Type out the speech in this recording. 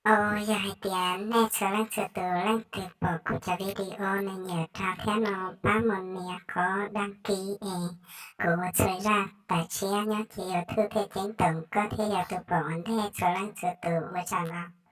Au, yog hais tias nej txhua leej txhua tus leej twg pom kuv cov video no nyiam rau thiab no, pab mus nias qhov đăng ký es kuv ua txhua zaj tas tshiab nyob ces YouTube thiaj ceeb toom koj thiab yog tus pom ua ntej txhua leej txhua tus. Ua tsaug ntau.